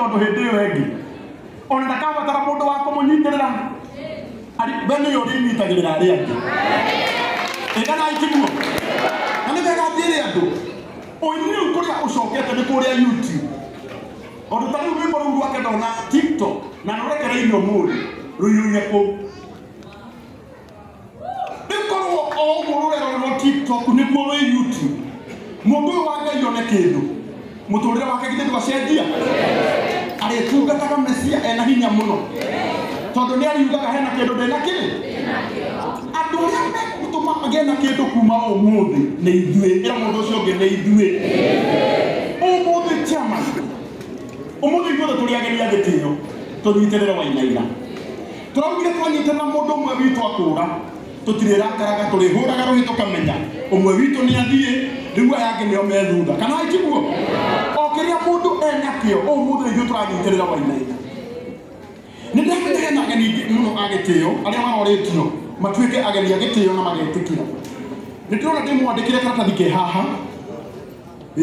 Tondũ hĩndĩ ĩyo ĩngĩ ona ndakabatara mũndũ wa kũmũnyitĩrĩra. We nĩwe ũrĩnyitagĩrĩra arĩa angĩ. Ĩgana itiguo. Na nĩ wega njĩre andũ ũini rĩu kũrĩa ũcokete nĩ kũrĩa YouTube. Tondũ ta rĩu rwĩmbo rũu rwake ndona TikTok na rũrekereirio ũmũthĩ rũiyũire kũu. Rĩu korwo o ũguo rũrerorerwo TikTok nĩguo rwĩ YouTube, mũndũ ũyũ wa Ngai one kĩndũ mũtũrĩre wake githĩ ndwacenjia? Arĩtungataga Mesia ena hinya mũno tondũ nĩ ariugaga hena kĩndũ ndĩna kĩ. Andũ arĩa megũtũma agĩe na kĩndũ kuma ũmũthĩ nĩ ithuĩ. Ĩra mũndũ ũcio ũngĩ nĩ ithuĩ. Ũmũthĩ chairman, ũmũthĩ ithuothe tũrĩ ageni a gĩtĩo tũnyitĩrĩre Wainaina. Tũraugire twanyitĩrĩra mũndũ ũmwe witũ akũra tũtirĩrakaraga, tũrĩhũraga rũhĩ tũkamenya ũmwe witũ nĩ athiĩ, rĩu aya angĩ nĩo me thutha. Kana itiguo? O kĩrĩa mũndũ enakĩo ũmũthĩ ithuĩ tũranyitĩrĩra Wainaina. Nĩ ndĩramenya hena ageni aingĩ mũno a gĩtĩo arĩa marorĩtio matuĩke ageni a gĩtĩo na magetĩkĩra. Nĩ ndĩrona ndĩmwandĩkĩre karatathi ke haha. Ĩ?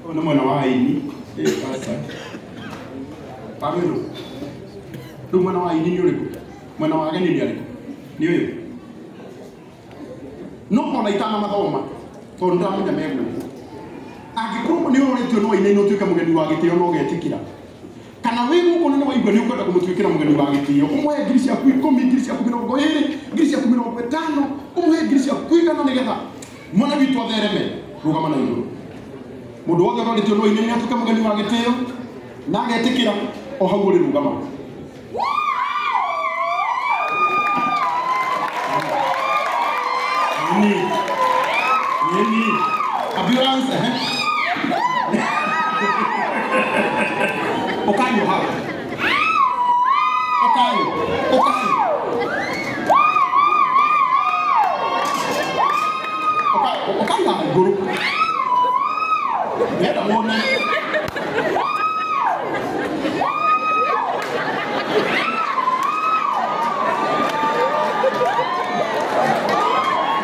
Ũyũ nĩ mwena wa aini. Ĩ, aca. Wawĩrũ. Rĩu mwena wa aini nĩ ũrĩkũ? Mwena wa ageni nĩ arĩkũ? Nĩ ũyũ. No ona itanamathoma tondũ ndĩramenya me gũkũ. Angĩkorwo nĩ ũrorĩtio nĩ Wainaina ũtuĩke mũgeni wa gĩtĩo na ũgetĩkĩra, kana wĩ gũkũ na nĩ waigua nĩ ũkwenda kũmũtuĩkĩra mũgeni wa gĩtĩo, ũmũhe ngiri ciaku 10, ngiri ciaku 20, ngiri ciaku 50, ũmũhe ngiri ciaku 100 nĩgetha mwana witũ athereme. Rũgama na igũrũ. Mũndũ wothe ũrorĩtio nĩ Wainaina atuĩke mũgeni wa gĩtĩo na agetĩkĩra, o hau ũrĩ rũgama. Nini? Nini? Ambulance, eh? Okayo hau. Okayo. Okayo. Okayo, okayo haha igũrũ. Ndĩrenda muone.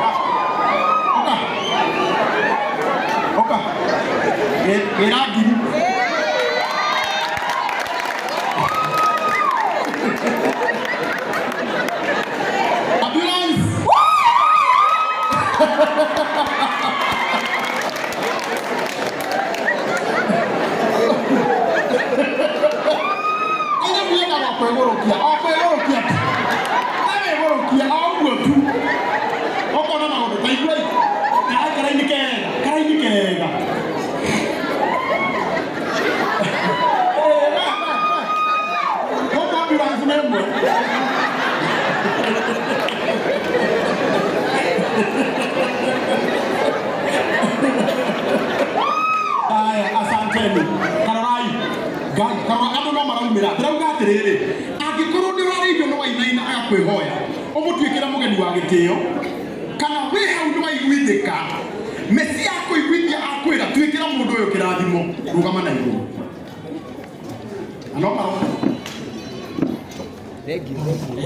Oka. Oka. Gĩra ngiri. Ambulance. Ĩno mwendaga kwĩgũrũkia, o kwĩgũrũkia tu. Agĩgũrũkia o ũguo tu. Ũkona maũndũ ta iguai. Karaini kega, karaini kega. Gũkũ ambulance nĩ ĩmwe. Aya, asanteni. Karorai. Ngai, karora andũ no maraumĩra. Ndĩrauga atĩrĩrĩ, angĩkorwo nĩ ũrarĩithio nĩ Wainaina agakwĩhoya, ũmũtuĩkĩre mũgeni wa gĩtĩo, kana wĩ hau nĩ waiguithĩka, Mesia akũiguithia akwĩra tuĩkĩra mũndũ ũyũ kĩrathimo, rũgama na igũrũ. Na no maroka. Thank you, thank you.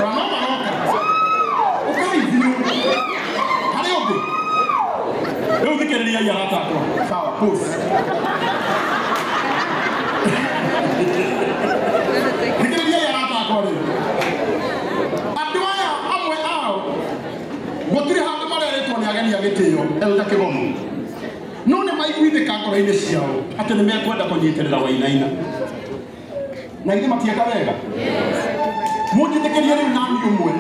Rora no maroka. Ũkai biũ. Harĩ ũngĩ? Rĩu thikĩrĩriai arata akwa. Sawa, pause. Thikĩrĩriai arata akwa rĩu. Andũ aya amwe ao gũtirĩ handũ marerĩtwo nĩ ageni a gĩtĩo Elda Kĩgomo. No nĩ maiguithĩka ngoro-inĩ ciao atĩ nĩ mekwenda kũnyitĩrĩra Wainaina. Na ithuĩ matieka wega? Mũnjĩtĩkĩrie rĩu nani ũmwe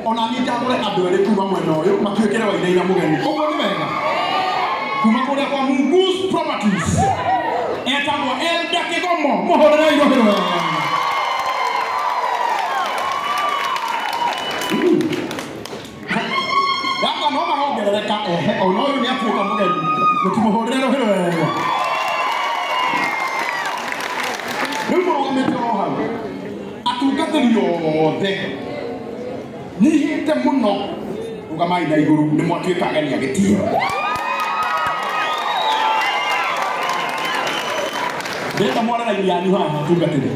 ona niĩ njagũre andũ erĩ kuma mwena ũyũ matuĩkĩre Wainaina mũgeni. Ũguo nĩ wega? Kuma kũrĩa kwa Mungus Properties etagwo Elda Kĩgomo. Mũhũrĩrei rũhĩ rwega. Gaka no marongerereka ehe, ona ũyũ nĩ atuĩka mũgeni. Mũtimũhũrĩre rũhĩ rwega. Rĩu mũrũgamĩte oro hau. Atungatĩri othe nyihĩte mũno, rũgamai na igũrũ nĩ mwatuĩka ageni a gĩtĩo. Ndĩrenda mware raini yanyu haha atungatĩri.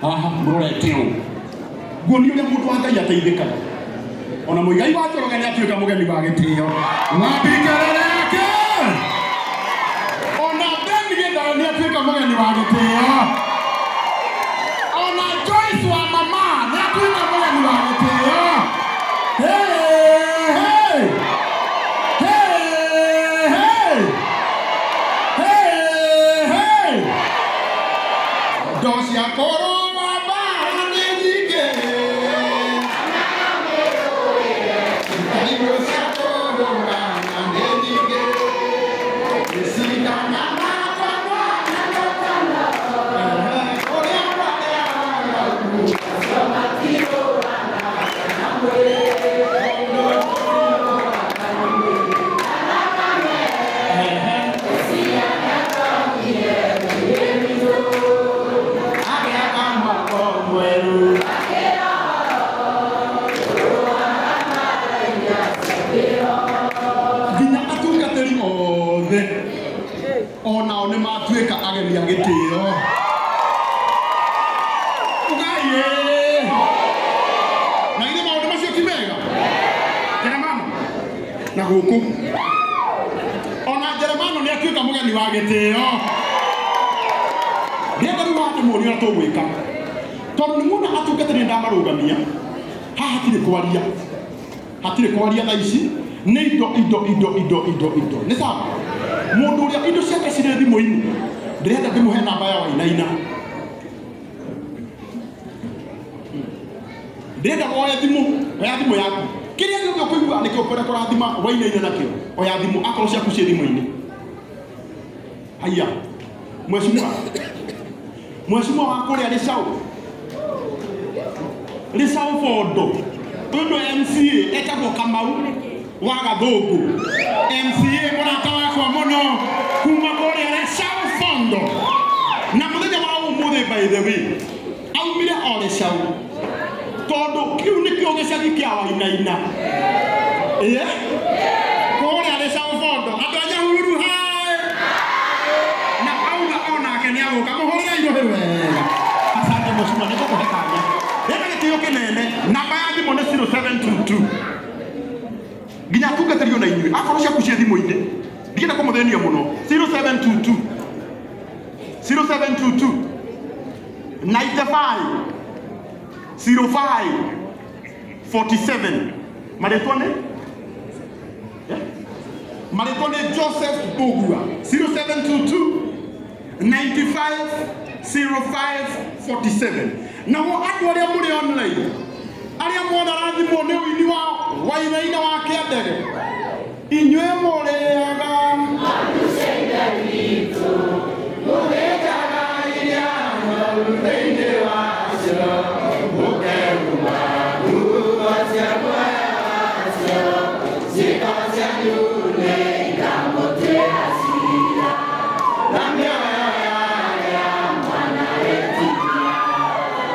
Haha mũrorete ũũ. Nguonie ũrĩa mũndũ wa Ngai ateithĩkaga. Ona Muigai wa Njoroge nĩ atuĩka mũgeni wa gĩtĩo. Wambikerere yake. Ona Ben Githae nĩ atuĩka mũgeni wa gĩtĩo. Ona Joyce wa mama nĩ atuĩka mũgeni wa gĩtĩo. Hey, hey. Hey, hey. Hey, hey. Ndo cia kũrũa mbaara nĩ nyingĩ. Indo cia kũrũa nĩ nyingĩ. Gĩcindana makwa ũrĩa nginya atungatĩri othe onao nĩ matuĩka ageni a gĩtĩo. Ugai ĩ. Na githĩ maũndũ macio ti mega? Jeremano na gũkũ ona Jeremano nĩ atuĩka mũgeni wa gĩtĩo. Ndĩrenda rĩu haha ndĩmuonie ũrĩa tũgwĩka, tondũ nĩ muona atungatĩri nĩ ndamarũgamia haha, hatirĩ kwaria, hatirĩ kwaria thaa ici nĩ indo indo indo indo indo indo nĩ sawa. Mũndũ ũrĩa indo ciake cirĩ thimũ-inĩ ndĩrenda ndĩmũhe namba ya Wainaina. Ndĩrenda woe thimũ, oya thimũ yaku, kĩrĩa gĩothe ũkũigua nĩkĩo ũkwenda kũrathima Wainaina nakĩo, oya thimũ akorwo ciaku ciĩ thimũ-inĩ. Haiya, mheshimiwa, mheshimiwa wa kũrĩa Rĩcaũ, Rĩcaũ Bondo, ũyũ nĩwe MCA etagwo Kamau wa Gathũngũ. MCA mũrata wakwa mũno kuma kũrĩa Rĩcaũ Bondo. Na mũthenya wa ũmũthĩ, by the way, aumire o Rĩcaũ tondũ kĩu nĩkĩo gĩcagi kĩa Wainaina. Ĩĩ kũrĩa Rĩcaũ Bondo, andũ a Nyahururu hai, na auga onake nĩ agũka. Mũhũrĩre irũhĩ wega. Asante mheshimiwa, nĩ ngũkũhe kanya. Ndĩna gĩtĩo kĩnene. Namba ya thimũ nĩ 0722 nginya atungatĩri ona inyuĩ akorwo ciaku ciĩ thimũ-inĩ, ndienda kũmũthĩnia mũno. 0722 0722 95 05 47. Marĩtwa nĩ? Yeah? Marĩtwa nĩ Joseph Bogua. 0722 95 05 47. Nao andũ arĩa mũrĩ online, arĩa mona rathimwo nĩ ũini wa Wainaina wa Kĩandege, inyuĩ mũrĩaga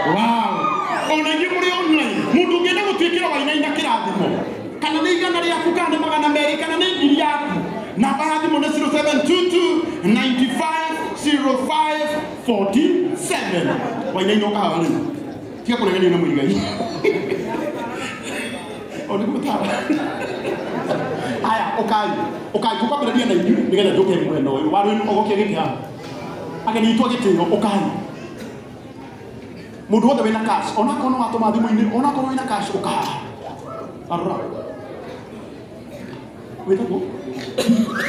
Wow. Ona inyuĩ mũrĩ online, mũndũ ũngĩenda gũtuĩkĩra Wainaina kĩrathimo, kana nĩ igana rĩaku, kana nĩ 200, kana nĩ 1,000 yaku, namba ya thimũ nĩ 0722 95 05 47. Wainaina ũka haha rĩu, tiga kũregerio nĩ Mũigai o nĩ gũtara. Aya, ũkai, ũkai, tũkwambĩrĩria na inyuĩ nĩgetha njũke mwena ũyũ warĩ ũgokia gĩkĩ haha. Ageni aitũ a gĩtĩo, ũkai. Mũndũ wothe wĩna cash, onakorwo nĩ watũma thimũ-inĩ, onakorwo wĩna cash, ũka haha. Arora wĩtagwo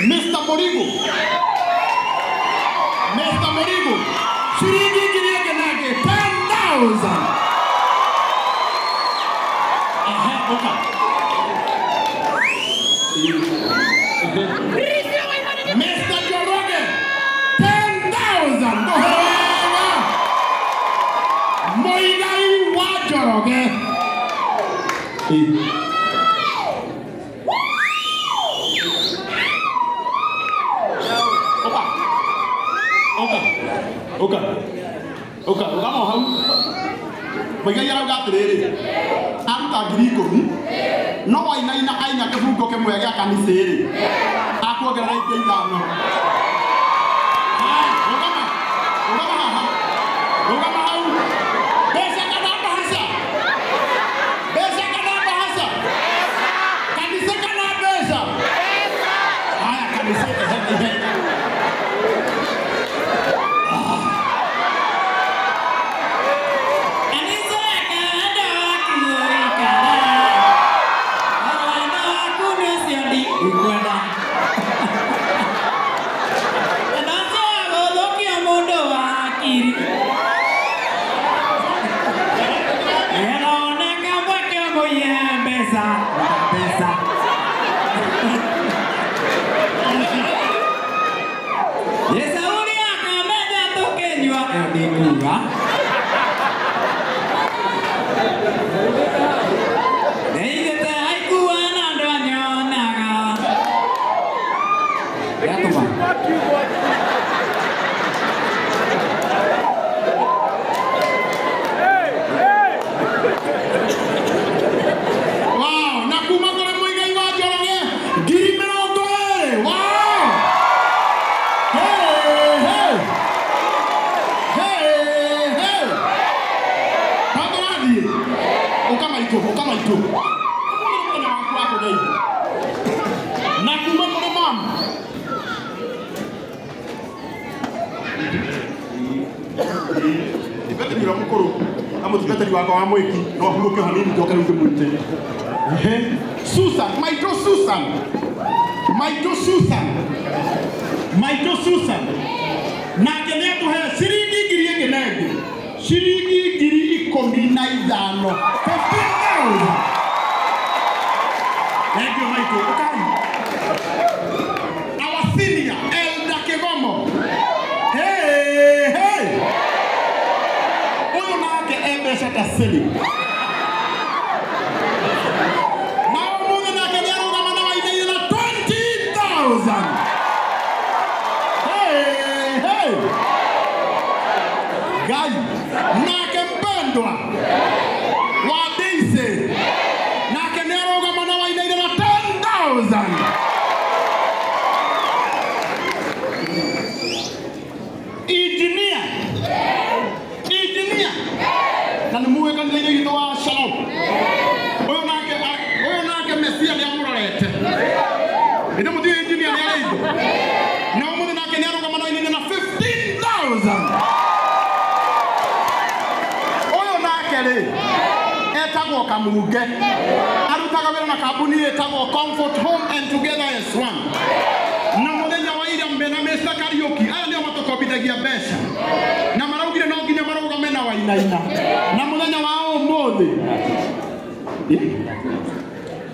Mr. Morigo, Mr. Morigo, ciringi 1,000 na ĩngĩ 10,000. Ehe, ũka. Mr. Njoroge 10,000. Ndũhera Muigai wa Njoroge. Ũka, ũka, ũka, ũka, rũgama o hau. Muigai arauga atĩrĩrĩ, aruta 10,000 no Wainaina aina kĩbungo kĩmwe gĩa kanitha-rĩ, akuongerera ingĩ 5. Haya, rũgama, rũgama haha, rũgama hau. Mbeca kana mbahaca? Mbeca kana mbahaca? Mbeca. Yesauri akamenya tũkĩnyua ĩyo ndĩkuga. Ndeigĩte haikuwa na ndwanyonaga. Yatũma. Wow, na kuma kũrĩ Mũigai wa Njoroge 20,000. Wow! Hey, hey! Hey, hey! Tũrathiĩ. Ũka maitũ, ũka maitũ. Ũmũthĩ nĩ mũthenya waku wa kũgeithio. Na kuma kũrĩ mama. Mũtungatĩri ũrĩa mũkũrũ na mũtungatĩri wakwa wa mwĩki no ahurũke hanini njoke rĩu ndĩmwĩte. Ehe. Susan, maitũ Susan. Maitũ Susan. Maitũ Susan. Nake nĩ atũhe ciringi ngiri ĩngĩ na ĩngĩ. Ciringi 15,000. 15,000. Thank you, maitũ. Ũkai. Our senior, Elder Kigomo. Hey, hey. Ũyũ nake e mbeca ta cili. Na ũmũthĩ nake nĩ arũgama na wainaina na 20,000. Hey, hey. Ngai, nake mpendwa wa Daisy, nake nĩ arũgama na wainaina na 10,000. Engineer. Engineer. Na nĩ muĩ kanitha-inĩ witũ wa Shalom. Ũyũ nake Mesia nĩ amũrorete. Ĩndĩ mũtiũĩ engineer nĩ arĩ indo. Na ũmũthĩ nake nĩ arũgama na wainaina na 15,000. Ũyũ nake rĩ etagwo Kamurunge. Arutaga wĩra na kambuni ĩtagwo Comfort Home and Together as One. Na mũthenya wa ira mena Mr. Kariuki aya nĩo matũkombithagia mbeca na maraugire no nginya marũgame na wainaina na mũthenya wa ũmũthĩ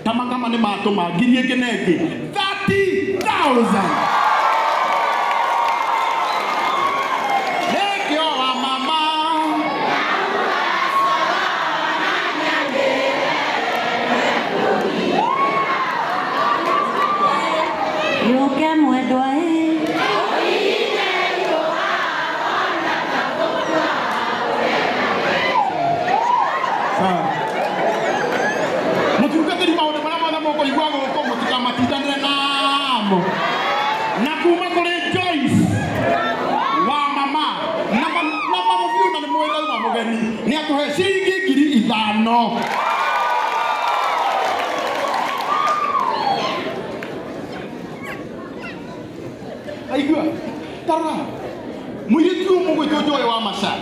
tamakama nĩ matũma ngiri ĩngĩ na ĩngĩ 30,000. Nĩkĩo wa mama Yũke mwendwa ĩ. Mũtungatĩri maũndũ marĩa mothe mũkũigua gũkũ mũtikamatindanĩre namo. Na kuma kũrĩ Joyce wa mama na mama biũ na nĩ mũĩ ndauma mũgeni nĩ atũhe ciringi 5,000. Aigua tarora mũirĩtu ũyũ mũgwĩtwo Joy wa Maca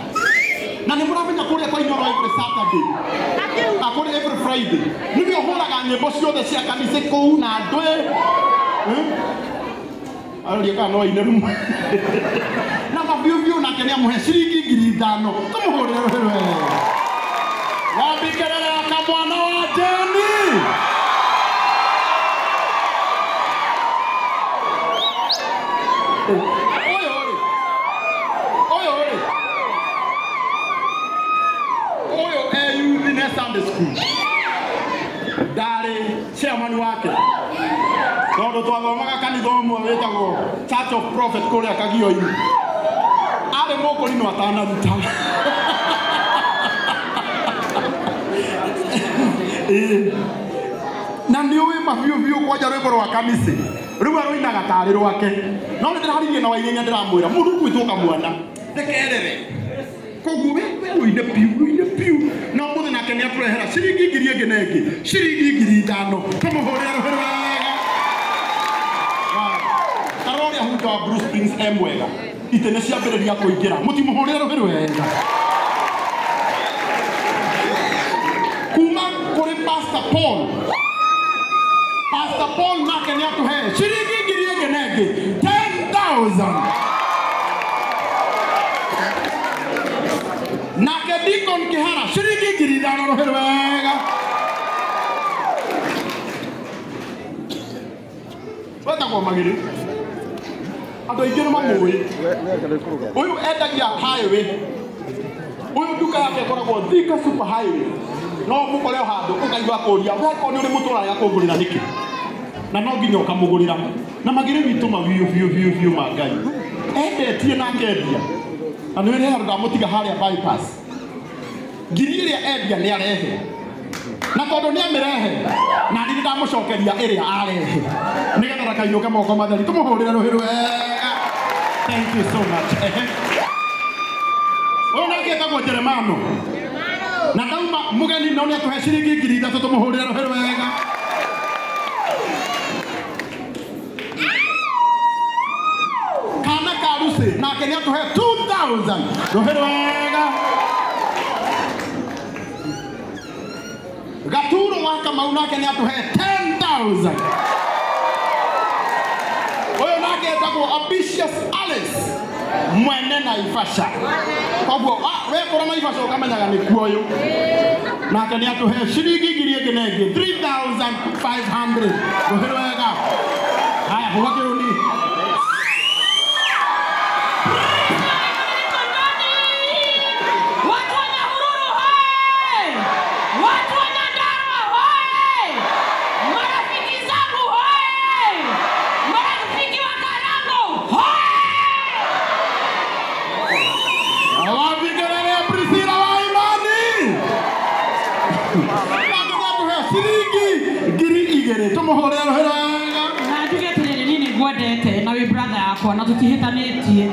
na nĩ mũramenya kũrĩa kwa Inoro every Saturday na kũrĩa every Friday nĩwe ũhũraga nyĩmbo ciothe cia kanitha kũu na andũ aroria kana no aine rĩmwe na mabiũ biũ nake nĩ amũhe ciringi 5,000. Tũmũhũrĩre rũhĩ wega. Wambĩkĩrĩra kamwana wa Jeni. Ũyũ rĩ, ũyũ rĩ, ũyũ e youth ne Sunday school ndarĩ chairman wake tondũ twathomaga kanitha ũmwe wĩtagwo Church of Prophet kũrĩa Kagio-inĩ. Arĩ mũkũrinũ atanaruta. Na nĩ ũĩ mabiũ biũ kwanja rwĩmbo rwa kanitha rĩu arũinaga tarĩ rwake no nĩ ndĩraririe na Wainaina ndĩramwĩra mũndũ ũgwĩtwo kamwana ndekerere koguo we rũine piu rũine piu na ũmũthĩ nake nĩ atũrehera ciringi ngiri ĩngĩ na ĩngĩ ciringi 5,000. Tũmũhũrĩre rũhĩ wega. Tarora ũrĩa hunja wa Blue Springs e mwega itĩ nĩ ciambĩrĩria kũingĩra mũtimũhũrĩre rũhĩ wega. Kuma kũrĩ Pastor Paul. Pastor Paul nake nĩ atũhe ciringi ngiri ĩngĩ na ĩngĩ 10,000. Nake Deacon Kihara ciringi 5,000 rũhĩ wega. Wetagwo Magĩrĩ. Andũ aingĩ nĩ mamũĩ. Ũyũ endagia highway. Ũyũ nduka yake ĩkoragwo Thika Super Highway. No mũkore o handũ ũkaigua kũria weko nĩ ũrĩ mũtũraga kũngũrĩra nĩkĩ? Na no nginya ũkamũgũrĩra. Na Magĩrĩ witũ ma biũ biũ biũ biũ ma Ngai. Endetie na akendia. Na nĩ ũrĩ handũ ndamũtiga harĩa bypass. Ngiri ĩrĩa endia nĩ arehe. Na tondũ nĩ amĩrehe na niĩ ndamũcokeria ĩrĩa arehe. Nĩgetha ndakainũke moko matheri. Tũmũhũrĩre rũhĩ rwega. Thank you so much. Ũyũ nake etagwo Jeremano. Na ndauma mũgeni no nĩ atũhe ciringi 3,000 tũmũhũrĩre rũhĩ rwega. Kana Karusi nake nĩ atũhe 2,000 rũhĩ rwega. Gaturo wa Kamau nake nĩ atũhe 10,000. Ũyũ nake etagwo Ambitious Alice mwene Naivasha. Koguo wekora Naivasha ũkamenyaga nĩ kuo ũyũ. Nake nĩ atũhe ciringi 1,000 3,500 rũhĩ rwega. Haya hũra kĩrũni. Watu wa Nyahururu hoye! Watu wa Nyandarua hoye! Marafiki zangu hoye! Marafiki wa Karango hoye! Wapigerere Priscilla wa Imani. Nake nĩ atũhe ciringi 2,000 tũmũhũrĩre rũhĩ rwega. Na njuge atĩrĩrĩ, niĩ nĩ ngwendete na wĩ brother yakwa na tũtihĩtanĩtie.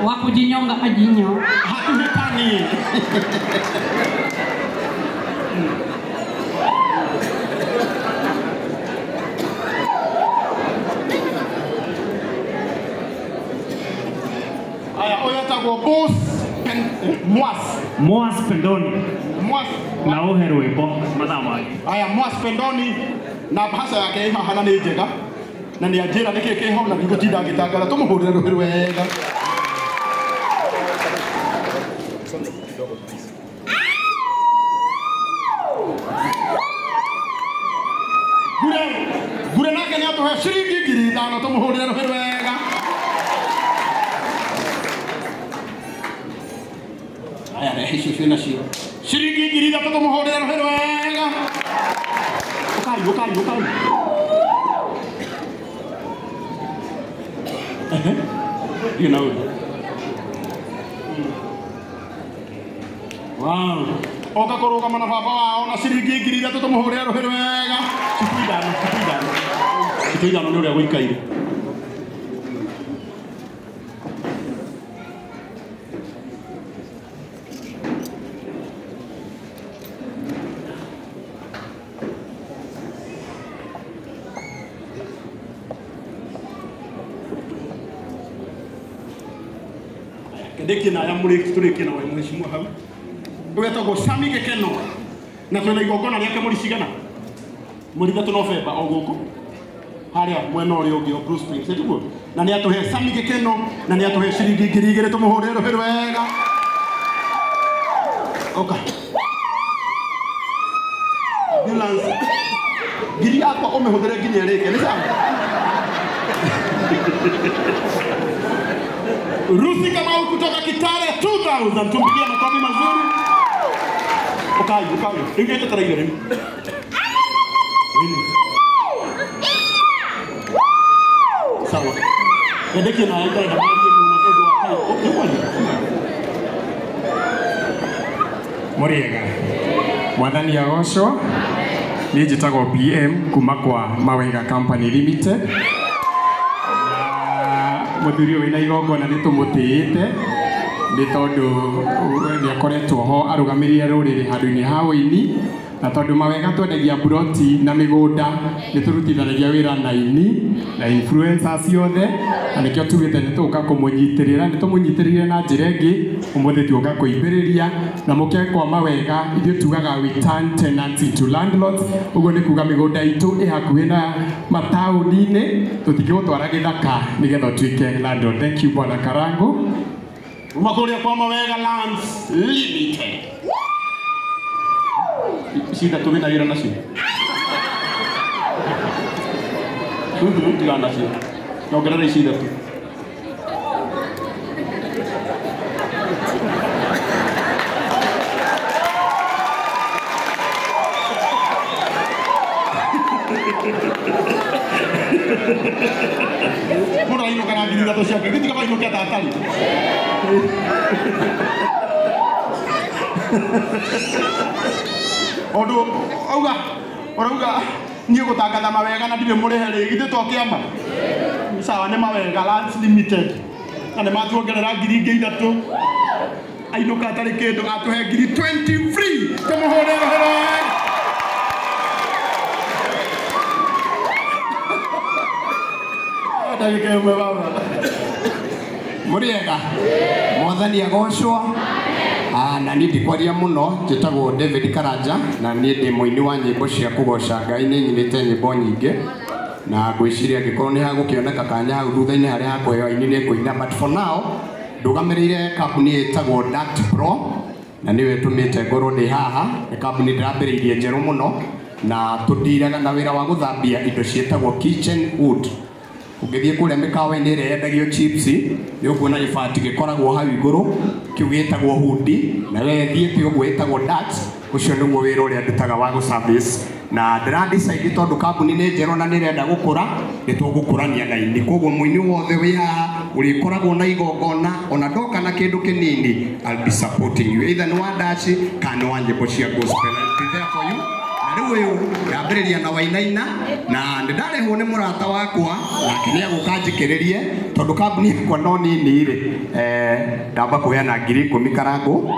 Wa kũjinyonga ajinyo. Hatuhĩtani. Aya, ũyũ etagwo Boss Mwas. Mwas Pendoni. Mwas. Na ũhe rwĩmbo mathaa mangĩ. Aya, Mwas Pendoni na mbaca yake ĩ haha na nĩ njega. Na nĩ anjĩra nĩkĩ kĩho na ndigũtinda ngĩtangatha tũmũhũrĩre rũhĩ rwega. Ngure Ngure nake nĩ atũhe ciringi 5,000 tũmũhũrĩre rũhĩ rwega. Aya, rehe icio ciĩ nacio. Ciringi 3,000 tũmũhũrĩre rũhĩ rwega. Ũkai, ũkai, ũkai. You know. Wow. Oka kũrũgama na baba wao na ciringi 3,000 tũmũhũrĩre rũhĩ rwega. Citu ithano, citu ithano. Citu ithano nĩ ũrĩa gũikaire. Ndĩkie na aya mũrĩki tũrĩkie na mheshimiwa hau. Wetagwo Sami Gĩkeno. Na twĩna igongona rĩake mweri cigana? Mweri 3 Novemba o gũkũ. Harĩa mwena ũrĩa ũngĩ o Blue Springs, tiguo? Na nĩ atũhe Sami Gĩkeno na nĩ atũhe ciringi 2,000 tũmũhũrĩre rũhĩ rwega. Oka. Ambulance. Ngiri yakwa ũmĩhũthĩre nginya ĩrĩke, nĩ sawa? Rusi Kamau kutoka Kitale 2,000 tumpigie makofi mazuri. Ukai, ukai. Rĩu nĩ rĩu. Sawa. Ndekie na ndĩrenda marie mũno tondũ wa kai. Nĩ kwaria. Mũrĩega. Mwathani agocwo. Niĩ njĩtagwo BM kuma kwa Mawega Company Limited. Mũthuri ũyũ wĩna igongona nĩ tũmũtĩĩte nĩ tondũ nĩ akoretwo ho arũgamĩrĩire rũrĩrĩ handũ-inĩ ha ũini na tondũ Mawega twendagia buroti na mĩgũnda nĩ tũrutithanagia wĩra na ini na influencers ciothe na nĩkĩo tugĩte nĩ tũgũka kũmũnyitĩrĩra nĩ tũmũnyitĩrĩire na njĩra ĩngĩ ũmũthĩ tuoka kũimbĩrĩria na mũke kwa Mawega ithuĩ tugaga we turn tenants into landlords ũguo nĩ kuga mĩgũnda itũ ĩ hakuhĩ na mataũni-inĩ tũtingĩgũtwara gĩthaka nĩgetha ũtuĩke landlord. Thank you Bwana Karangu. Kuma kũrĩa kwa Mawega Lands Limited. Ici ithatũ wĩna wĩra nacio. Tigana nacio. Nyongerera ici ithatũ. Mũndũ ainũka na ngiri ithatũ ciake, gĩtiga mainũke ta atarĩ. Ũndũ auga ũrauga niĩ gũtangatha mawega na ndirĩ mũrĩhe rĩ, githĩ to kĩama? Sawa, nĩ mawega Lands Limited na nĩ matuongerera ngiri ingĩ ithatũ. Ainũka atarĩ kĩndũ atũhe ngiri 20 free, tũmũhũre rũhĩ. Ndagĩka ĩmwe baba. Mũrĩega mwathani agocwo. Na niĩ ndikwaria mũno, njĩtagwo David Karanja na niĩ ndĩ mũini wa nyĩmbo cia kũgoca Ngai, nĩ nyinĩte nyĩmbo nyingĩ na ngwĩciria angĩkorwo nĩ hagũkĩoneka kanya hau thutha-inĩ harĩa hakũheo aini nĩ ngũina, but for now ndũgamĩrĩire kambuni ĩtagwo Duct Pro na nĩyo ĩtũmĩte ngorwo ndĩ haha. Nĩ kambuni ndĩrambĩrĩirie njerũ mũno na tũndiraga na wĩra wa gũthambia indo ciĩtagwo kitchen wood. Ũngĩthiĩ kũrĩa mĩkawa-inĩ ĩrĩa yendagio chips nĩ ũkuona gĩbati gĩkoragwo hau igũrũ kĩu gĩtagwo hundi, na we thiĩte ũguo ĩtagwo duct. Ũcio nĩguo wĩra ũrĩa ndutaga wa gũ service na ndĩra decide tondũ kambuni nĩ njerũ na nĩ ĩrenda gũkũra, nĩ tũgũkũrania na ini. Koguo mũini wothe wĩ haha ũrĩkoragwo na igongona ona ndoka na kĩndũ kĩnini, I'll be supporting you either nĩ wa ndaci kana nĩ wa nyĩmbo cia gospel. I'll be there for you. Na rĩu ũyũ ndambĩrĩria na wainaina na nĩ ndarehwo nĩ mũrata wakwa nake nĩ agũka njĩkĩrĩrie tondũ kambuni yakwa no nini rĩ, ndamba kũheana 10,000 karangũ,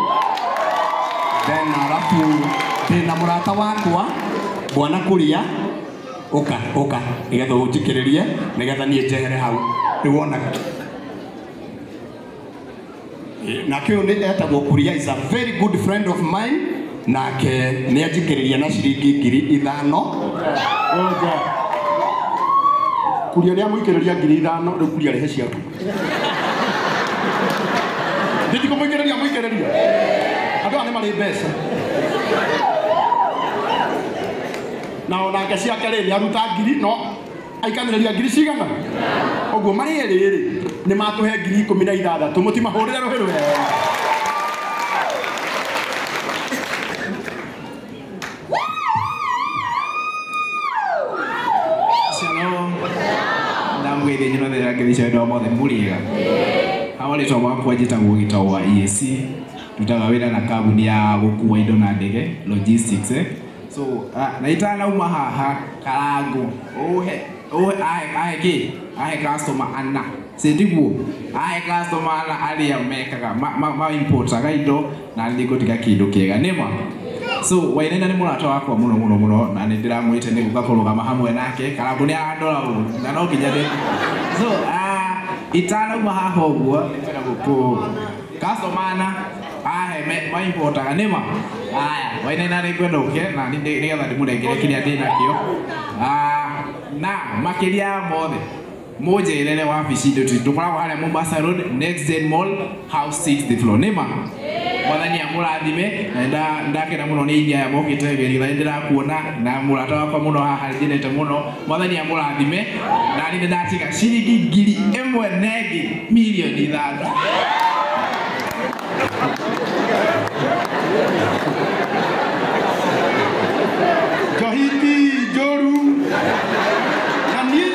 then arabu ndĩna mũrata wakwa bwana Kuria, ũka ũka nĩgetha ũnjĩkĩrĩrie nĩgetha niĩ njehere hau. Rĩu wona nake ũyũ nĩ etagwo Kuria, is a very good friend of mine, nake nĩ anjĩkĩrĩria na ciringi 5,000. Ngoja. Kuria nĩ amũikĩrĩria 5,000, rĩu Kuria rehe ciaku. Nditikũmũikĩrĩria mũikĩrĩria. Andũ aya nĩ marĩ mbeca. Na onake ciake rĩ nĩ aruta ngiri no aikanĩrĩria ngiri cigana? Ũguo marĩ erĩ rĩ nĩ matũhe 16,000, mũtimahũrĩre rũhĩ rwega. Shalom. Ndamwĩthĩ nyumathĩra ngĩthiĩ andũ mothe mũrĩega. Hawa rĩtwa makwa njĩtagwo Gĩtau wa EAC, ndutaga wĩra na kambuni ya gũkua indo na ndege logistics. So na itanauma haha Karangũ ũhe ahe kĩ ahe customer ana sindiguo ahe customer ana arĩa mekaga ma importaga indo na nĩ ngũtiga kĩndũ kĩega nĩma. So Wainaina nĩ mũrata wakwa mũno mũno mũno na nĩ ndĩramwĩte nĩ gũka kũrũgama hamwe nake. Karangũ nĩ arandora ũũ na no nginya ndĩ so itanauma haha ũguo nĩngwenda gũkũ customer ana ahe ma importaga nĩma. Aya Wainaina nĩ ngwenda ũke na nĩgetha ndĩmũnengere kĩrĩa ndĩ nakĩo. Na makĩria ya mothe mũnjĩrere wabici itũ tũkoragwo harĩa Mombasa Road, Next Gen Mall, house 6th floor nĩma. Mwathani amũrathime na ndakena mũno nĩ inyuĩ aya mokĩte gĩtha ndĩrakuona na mũrata wakwa mũno haha nyendete mũno. Mwathani amũrathime na niĩ nĩndatiga ciringi 1,000 na ĩngĩ 5,000,000. Njohi njũru na niĩ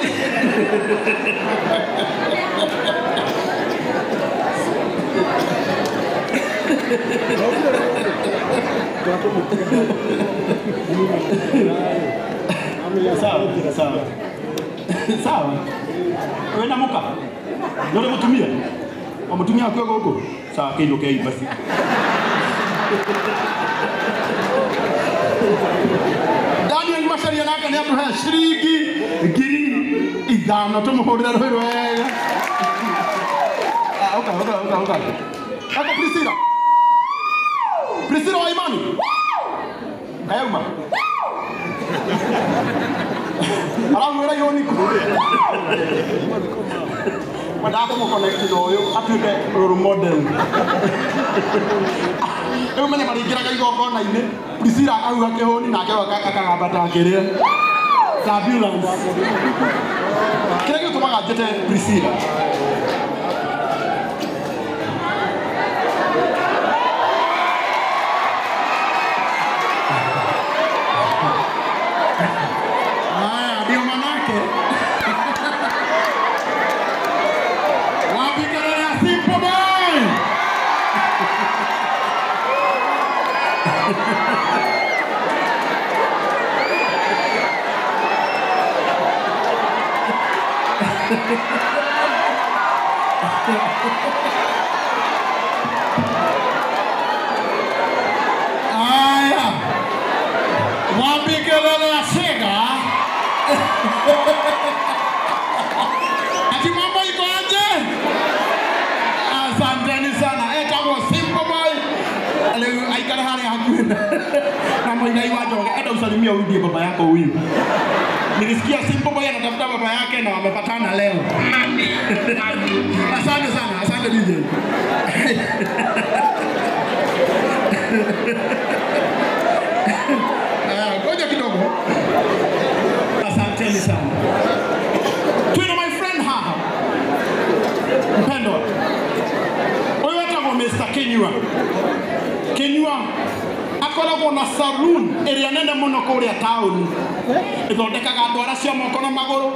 Sawa, sawa. Sawa. Wena muka. Ndio mutumia. Amutumia akwe gũkũ. Sawa, kĩinũkei basi. Daniel Macharia nake nĩ atũhe ciringi 5,000, tũmũhũrĩre rũhĩ rwega. Ũka, ũka, ũka, ũka. Eko Priscilla. Priscilla wa Imani. Kayauma. Aramwĩra yoniku. Wendaga kũmũ-connect na ũyũ atuĩke role model. Rĩu menye marĩingĩraga igongona-inĩ, Priscilla akauga kĩhũni nake akagamba ta akĩrĩa. Ta ambulance. Kĩrĩa gĩtũmaga njĩte Priscilla. Haya, ndio manake. Wapi kelele ya Simple Boy? Aya, wapi kelele ya Sega? Ati mambo iko aje? Asanteni sana. Etagwo Simple Boy. Leo aikara haria hakuhi na Muigai wa Njoroge. Enda usalimie huyu ndiye baba yako huyu. Nilisikia Simple Boy anatafuta baba yake na wamepatana leo. Asante sana, asante DJ. Ngoja kidogo. Asanteni sana. Twina my friend haha. Mpendwa. Huyu etagwo Mr. Kinyua. Kinyua akoragwo na saloon ĩrĩa nene mũno kũrĩa taũni. Ĩthondekaga ndwara cia moko na magũrũ,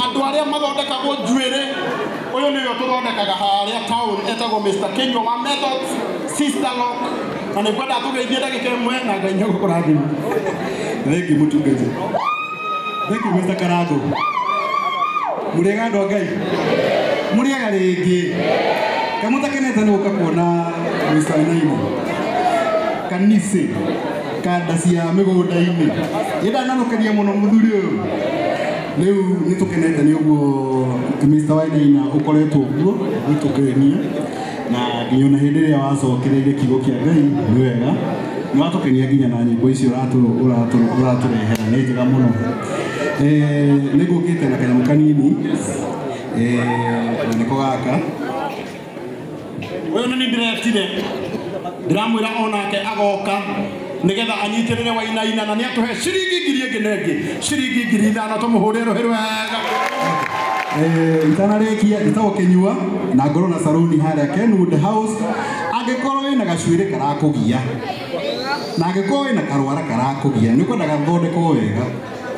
andũ arĩa mathondekagwo njuĩrĩ. Ũyũ nĩwe ũtũthondekaga harĩa taũni, etagwo Mr. Kinyua wa Methods Sister Lock. Na nĩngwenda tũgeithie ndagĩka ĩmwe na Ngai nĩegũkũrathima. Thank you mũtungaji. Thank you Mr. Karago. Mũrĩega andũ a Ngai? Mũrĩega rĩngĩ? Kamũtakenete nĩ gũka kuona Mr. Wainaina. Kanise kanda cia mĩgũnda-inĩ. Nĩndananũkenia mũno mũthuri ũyũ. Rĩu nĩtũkenete nĩ ũguo Mr. Wainaina ũkoretwo ũguo gũtũkenia na nginya ona hĩndĩ ĩrĩa wacokereire kiugo kĩa Ngai nĩ wega. Nĩ watũkenia nginya na nyĩmbo icio ũratũrehera nĩ njega mũno. Nĩ ngũkĩte na kanyamũ kanini na nĩko gaka. Ũyũ nĩ ndĩretire ndĩramwĩra onake agoka nĩgetha anyitĩrĩre Wainaina na nĩatũhe ciringi 1000 ĩngĩ na ĩngĩ ciringi 5000 tũmũhũre rũhĩ rwega. Itanarĩkia njĩtagwo Kinyua na ngorwo na saruni harĩa Kenwood House. Angĩkorwo wĩna gacuĩrĩ karakũgia na angĩkorwo wĩna karwara karakũgia nĩ ũkwenda gathondekwo wega,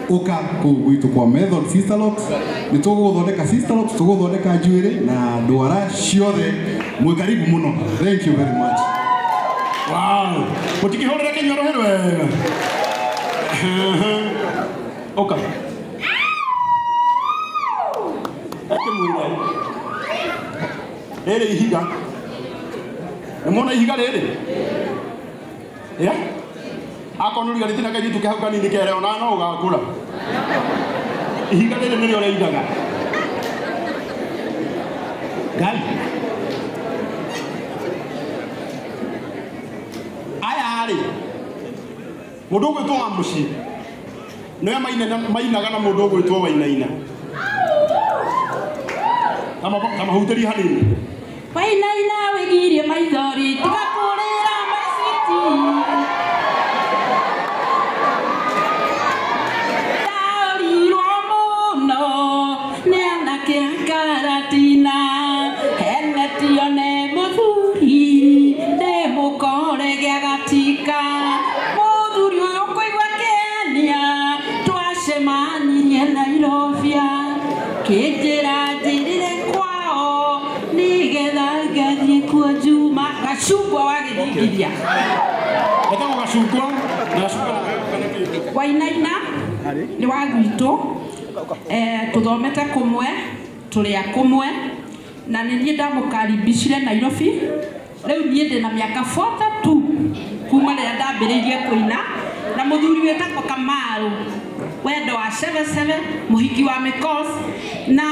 ũka kũu gwitũ kwa Method Sister Locks. Nĩ tũgũgũthondeka Sister Locks, tũgũthondeka njuĩrĩ na ndwara ciothe. Mwĩ karibu mũno. Thank you very much. Wow. Mũtikĩhũrĩre Kinyua rũhĩ rwega. Ũka. Akĩmwĩra rĩrĩ ihiga. Nĩmuona ihiga rĩrĩ? Yeah? Akorwo nĩũriganĩtie na kairĩtu ke hau kanini kere ona no ũgakũra. Ihiga rĩrĩ nĩrĩo rĩigaga. Ngai. Aya rĩ, mũndũ ũgwĩtwo wa mũciĩ nĩwe mainaga na mũndũ ũgwĩtwo Wainaina. Kamahutĩrie hanini. Wainaina wĩgirie maithori tiga kũrĩra maciti. Ndaũrirwo mũno nĩ anake a Karatina, henetio nĩ mũthuri ndĩmũkore gĩagatika. Mũthuri ũyũ kũigua kĩania twacemanirie Nairobia, kĩnjĩra njĩrĩre kwao nĩgetha ngathiĩ kuo Juma. Gacungwa wa gĩthingithia. Etagwo Gacungwa na Gacungwa Wainaina nĩ wa gwitũ, tũthomete kũmwe, tũrĩ a kũmwe, na nĩ niĩ ndamũkaribicire Nairobi. Rĩu niĩ ndĩ na mĩaka 42 kuma rĩrĩa ndambĩrĩirie kũina na mũthuri wĩtagwo Kamaru wendo wa 77 mũhiki wa Mĩkos na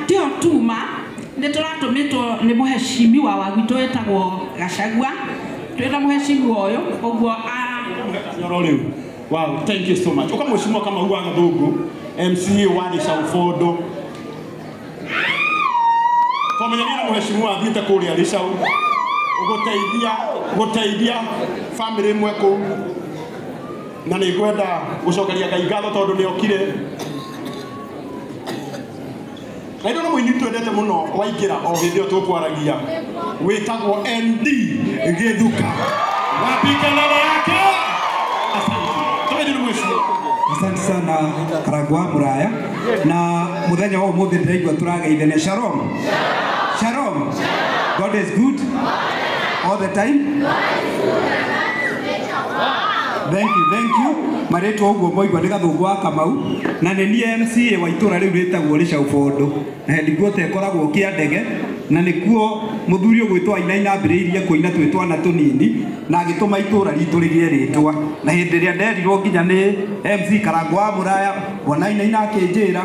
tio tuma nĩ tũratũmĩtwo nĩ mũheshimiwa wa gwitũ wĩtagwo Gachagua. Twĩna mũheshimiwa ũyũ ũguo Nyoro rĩu. Wow, thank you so much. Uka mheshimiwa kama huwa Gathungu, MCA wa Gĩcau Twamenyanire na mheshimiwa athiĩte kũrĩa Gĩcau gũteithia family ĩmwe kũu, na nĩ ngwenda gũcokeria Ngai ngatho tondũ nĩ okire Na ino no mũini twendete mũno waingĩra o hĩndĩ ĩyo tũkwaragia wĩtagwo ND Gĩthuka. Wapi kelele yake? Asante. Tũgendi nĩ mheshimiwa. Asante sana Karangũ wa Muraya na muthenya wa umuthi ndiraigua turageithania. Shalom. Shalom. God is good all the time. Thank you, thank you. Marĩtwa ũguo moigua nĩ Gathũngũ wa Kamau na nĩ niĩ MCA wa itũra rĩu rĩtagwo Rĩcau Bondo na headquarter ĩkoragwo Kĩandege na nĩkuo mũthuri ũgwĩtwo Wainaina ambĩrĩirie kũina twĩ twana tũnini na agĩtũma itũra ritũ rĩgĩe rĩtwa na hĩndĩ ĩrĩa nderirwo nginya nĩ MC Karangũ wa Mũraya bwana Wainaina akĩnjĩra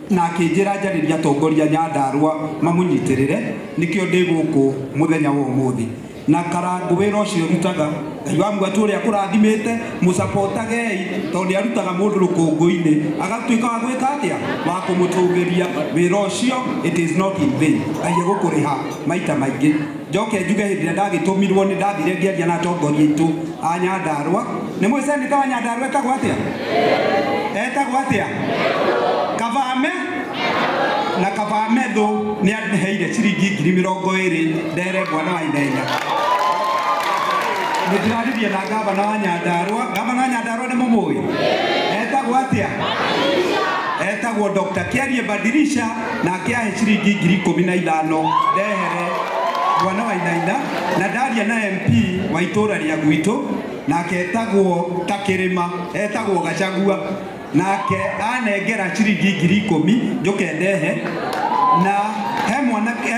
na akĩnjĩra njarĩrie atongoria Nyandarũa mamũnyitĩrĩre nĩkĩo ndĩ gũkũ mũthenya wa ũmũthĩ. Na Karangũ wĩra ũcio rutaga Ngai wa mwatu ũrĩa akũrathimĩte mũsapotagei tondũ nĩ arutaga mũndũ rũkũngũ-inĩ agatuĩka wa gwĩka atĩa wa kũmũtũgĩria wĩra ũcio. It is not in vain. Ngai egũkũrĩha maita maingĩ. Njoke njuge hĩndĩ ĩrĩa ndagĩtũmirwo nĩ ndathire ngĩaria na atongoria aitũ a Nyandarũa. Nĩ mũĩ seneta wa Nyandarũa etagwo atĩa? Etagwo atĩa? Kavame na Kavame thũ nĩ aheire ciringi 20,000 ndere bwana Wainaina. Nĩ ndĩraririe na gavana wa Nyandarũa. Gavana wa Nyandarũa nĩ mũmũĩ? Etagwo atĩa? Etagwo Dr. Kiarie Badirisha na akĩahe ciringi 15,000 ndehere bwana Wainaina. Na ndaria na MP wa itũra rĩa gwitũ nake etagwo Takĩrĩma, etagwo Gachagua nake anengera ciringi 10,000 njoke ndehe. Na he mwanake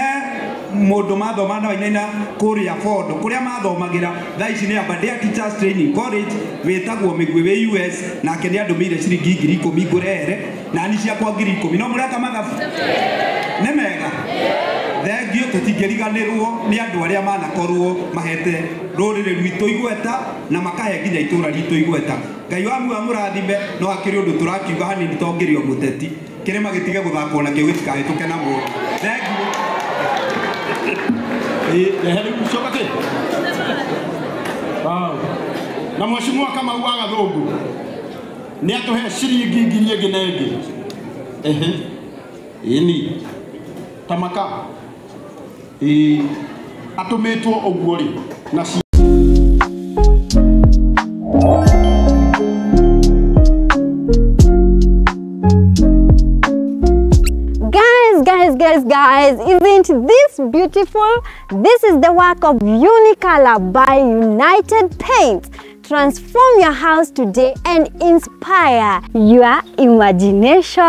mũndũ mathoma na Wainaina kũrĩa Bondo kũrĩa mathomagĩra thaa ici nĩ Aberdare Teachers Training College wĩtagwo Mĩgwĩ wĩ US nake nĩ andũmĩire ciringi 10,000 ngũrehere na ni ciakwa 10,000. No mũreka mathabu nĩ mega. Thengio tũtingĩriganĩrwo nĩ andũ arĩa manakorwo mahete rũrĩrĩ rwitũ igweta na makahe nginya itũra ritũ igweta. Ngai wa muoyo amũrathime. No hakĩrĩ ũndũ tũrakiuga hanini to ngĩrĩ o mũteti kĩrĩma gĩtige gũthakwo nakĩo gĩtikahĩtũke na mũndũ. Thengio. Na mheshimiwa Kamau wa Gathũngũ nĩ atũhe ciringi 1,000 ĩngĩ na ĩngĩ. Ehe. Ĩni. Tamaka. Ĩ atũmĩtwo ũguo rĩ na Guys, isn't this beautiful? This is the work of Unicolor by United Paints. Transform your house today and inspire your imagination.